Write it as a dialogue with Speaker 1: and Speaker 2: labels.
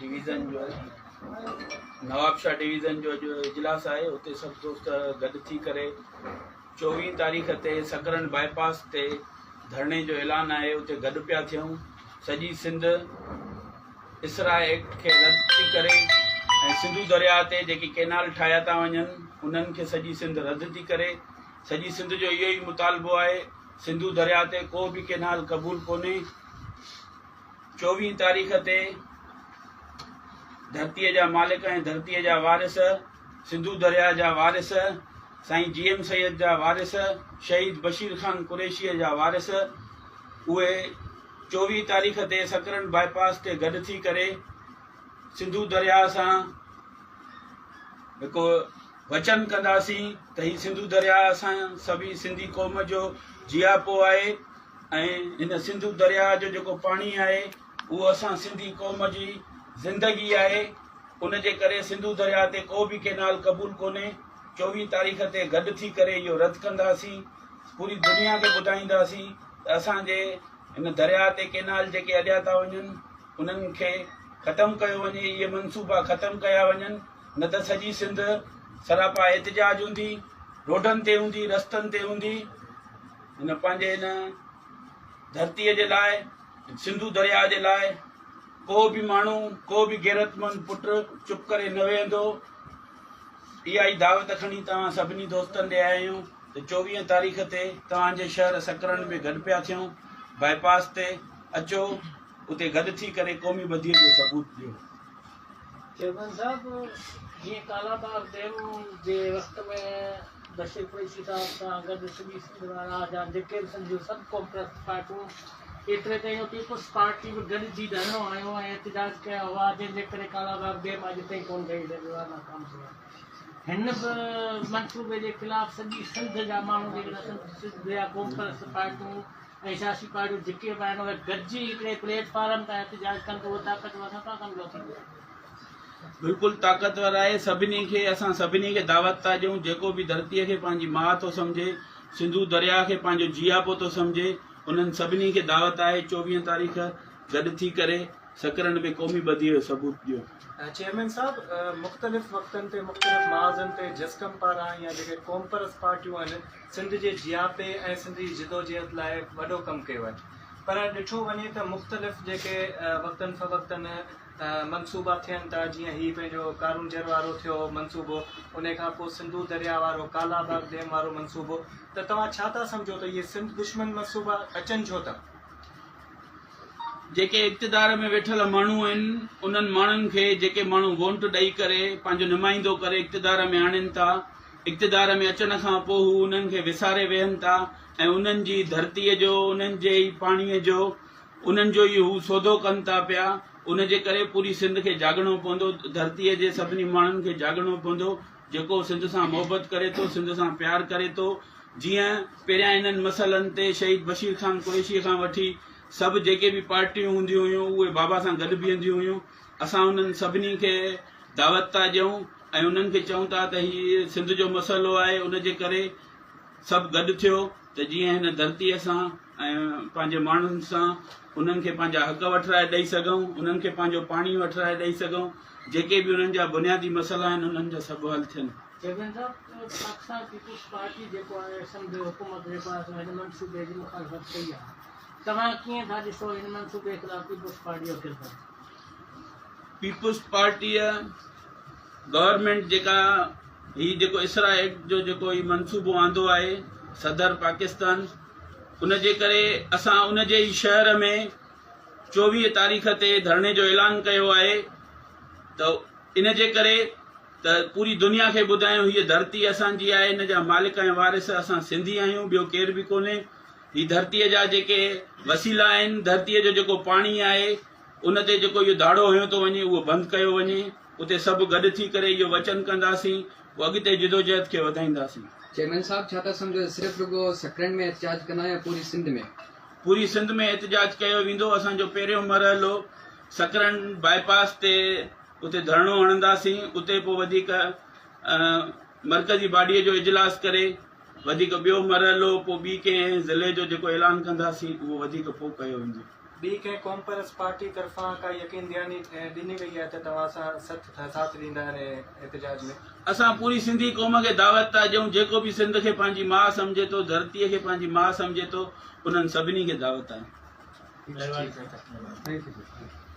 Speaker 1: Division جو Nawabshah division جو اڄ اجلاس آهي اتي سڀ دوست گڏ ٿي ڪري چوويهه تاريخ تي سڪرنڊ باء پاس تي ڌرڻي جو اعلان آهي اتي گڏ پيا ٿيون. سڄي سنڌ اسرا ايڪٽ کي رد ٿي ڪري ۽ سنڌو درياء تي جيڪي ڪينال ٺاهيا ٿا وڃن انهن کي سڄي سنڌ رد ٿي ڪري. سڄي سنڌ جو اهو ئي مطالبو آهي سنڌو درياء تي ڪو به ڪينال قبول ڪونهي. چوويهه تاريخ تي ڌرتيء جا مالڪ ۽ ڌرتيء جا وارث سنڌو درياء جا وارث سائين جي ايم سيد جا وارث شهيد بشير خان قريشيء جا وارث اهي چوويهه تاريخ تي سڪرنڊ باء پاس تي گڏ ٿي ڪري سنڌو درياء سان هڪ وچن ڪنداسين ته هي سنڌو درياء اسان سڀئي سنڌي قوم جو جياپو آهي ۽ هن سنڌو درياء جو جيڪو پاڻي آهي اهو اسان سنڌي قوم جي زندگي آهي ان جي ڪري سنڌو درياء تي ڪو به ڪينال قبول ڪونهي چوويهه تاريخ تي گڏ ٿي ڪري اهو رد ڪنداسين پوري دنيا کي ٻڌائينداسين ته اسان جي هن درياء تي ڪينال جيڪي اڏيا ٿا وڃن انهن کي ختم ڪيو وڃي اهي منصوبا ختم ڪيا وڃن نه ته سڄي سنڌ سراپا احتجاج هوندي روڊن تي هوندي رستن تي هوندي هن پنهنجي هن ڌرتي جي لاء سنڌو درياء جي لاء ڪو به ماڻهو ڪو به غيرتمند پٽ چپ ڪري نه ويهندو اها ئي دعوت کڻي توهان سڀني دوستن ڏي آيا آهيون ته چوويهه تاريخ تي توهان جي شهر سڪرنڊ ۾ گڏ پيا ٿيون باء پاس تي اچو اتي گڏ ٿي ڪري قومي ٻڌي جو ثبوت ڏيو.
Speaker 2: چيئرمين صاحب جيئن ڪالا باغ ڊيم جي وقت ۾ بشير قريشي صاحب سان گڏ سڄي سنڌ وارا جا جيڪي به سنڌ جون سڀ قومپرست پارٽيون ايتري تائين جو پيپلز پارٽي به گڏجي ڌرڻو هنيو ۽ احتجاج ڪيا هئا جنهن جي ڪري ڪالا باغ ڊيم اڄ تائين ڪونه ٺهي سگهيو آهي ناڪام ٿيو آهي هن به منصوبي جي خلاف سڄي سنڌ جا ماڻهو جيڪڏهن سنڌ جا قومپرست پارٽيون ۽ سياسي پارٽيون جيڪي به آهن اهي گڏجي هڪڙي پليٽ فارم تان احتجاج ڪن ته اهو طاقتور نه ٿا سمجهو ٿيندو.
Speaker 1: بلڪل طاقتور آهي سڀني کي اسان سڀني کي دعوت ٿا ڏيون جيڪو به ڌرتي کي پنهنجي ماء ٿو سمجهي سنڌو درياء کي پنهنجو جياپو ٿو سمجهي انهن سڀني کي دعوت آهي چوويهه تاريخ گڏ ٿي ڪري سڪرنڊ ۾ قومي ٻڌي جو ثبوت ڏيو.
Speaker 3: چيئرمين صاحب مختلف وقتن تي مختلف محاذن تي جسقم پاران يا جيڪي قومپرست پارٽيون آهن سنڌ جي جياپي ۽ سنڌ جي جدوجهد لاء وڏو ڪم ڪيو آهي پر ڏٺو وڃي ته مختلف جيڪي وقتن فوقتن منصوبا ٿين ٿا جيئن هي پنهنجو ڪارونجهر وارو ٿيو منصوبو ان کان پوء سنڌو درياء وارو ڪالا باغ ڊيم وارو منصوبو ته توهان ڇا ٿا سمجهو ته اهي سنڌ دشمن منصوبا اچن ڇو ٿا؟
Speaker 1: جيڪي اقتدار ۾ ويٺل ماڻهو آهن انهن ماڻهن کي جيڪي ماڻهو وونٽ ڏئي ڪري پنهنجو نمائندو ڪري اقتدار ۾ آڻين ٿا اقتدار ۾ اچڻ کان پوء هو انهن کي وساري ويهن ٿا ۽ انهن جي ڌرتيء جو انهن جي ئي پاڻيء جو انهن جو ئي هو سودو ڪن ٿا پيا ان جي ڪري پوري سنڌ کي جاڳڻو پوندو ڌرتيء جي سڀني ماڻهن کي جاڳڻو پوندو جيڪو سنڌ سان محبت ڪري ٿو سنڌ سان پيار ڪري ٿو جيئن پهريان انهن مسئلن تي شهيد بشير خان قريشي کان وٺي سڀ جيڪي به پارٽيون هونديون هيون اهي بابا سان گڏ بيهنديون هيون اسان انهن سڀني کي دعوت ٿا ڏيون ۽ انهن کي چئون ٿا ته هي سنڌ جو مسئلو آهي ان جي ڪري سڀ گڏ ٿيو ته جيئن هن ڌرتي سان ۽ پنهنجي ماڻهن سان انهن کي پنهنجا حق وٺرائي ڏئي سگهون انهن کي پنهنجو پاڻي وٺرائي ڏئي سگهون جيڪي به انهن جا بنيادي مسئلا آهن انهن جا سڀ حل ٿين.
Speaker 2: چيئرمين صاحب پاڪستان پيپلز پارٽي جيڪو آهي سنڌ حڪومت جيڪو آهي سو هن منصوبي جي مخالفت ڪئي آهي توهان ڪيئن ٿا ڏسو هن منصوبي خلاف پيپلز پارٽي جو ڪردار؟
Speaker 1: پيپلز پارٽيء گورنمينٽ جيڪا هي جيڪو اسرا ايڪٽ جو جيڪو هي منصوبو آندو آهي صدر پاڪستان ان جي ڪري اسان ان جي ئي شهر ۾ چوويهه تاريخ تي ڌرڻي جو اعلان ڪيو آهي ته ان جي ڪري ته پوري دنيا کي ٻڌايون هيء ڌرتي اسان جي آهي ان جا مالڪ ۽ وارث اسان سنڌي آهيون ٻيو ڪير به ڪونهي هي ڌرتيء جا جيڪي وسيلا آهن ڌرتيء جو جيڪو پاڻي آهي ان تي جيڪو اهو ڌاڙو هنيو ٿو وڃي اهو بند ڪيو وڃي اتي سڀ گڏ ٿي ڪري اهو وچن ڪنداسين پوء اڳتي جدوجهد کي وڌائينداسين.
Speaker 4: چيئرمين صاحب ڇا ٿا سمجهو ته صرف رڳو سڪرنڊ ۾ احتجاج ڪندا يا پوري سنڌ ۾؟
Speaker 1: پوري سنڌ ۾ احتجاج ڪيو ويندو اسان جو پهريون مرحلو سڪرنڊ باء پاس تي اتي ڌرڻو هڻنداسين اتي پوء وڌيڪ مرڪزي باڊي جو اجلاس ڪري وڌيڪ ٻيو مرحلو پوء ٻي ڪنهن ضلعي جو جيڪو اعلان ڪنداسين اهو وڌيڪ پوء ڪيو ويندو.
Speaker 3: ٻي ڪنهن قومپرست پارٽي طرفان ڪا يقين دهاني ڏني وئي آهي ته توهان سان ساٿ ڏيندا ان احتجاج ۾؟
Speaker 1: اسان پوري سنڌي قوم کي دعوت ٿا ڏيون جيڪو به سنڌ کي پنهنجي ماء سمجهي ٿو، ڌرتيء کي پنهنجي ماء سمجهي ٿو، انهن سڀني کي دعوت آهي.
Speaker 4: Thank you.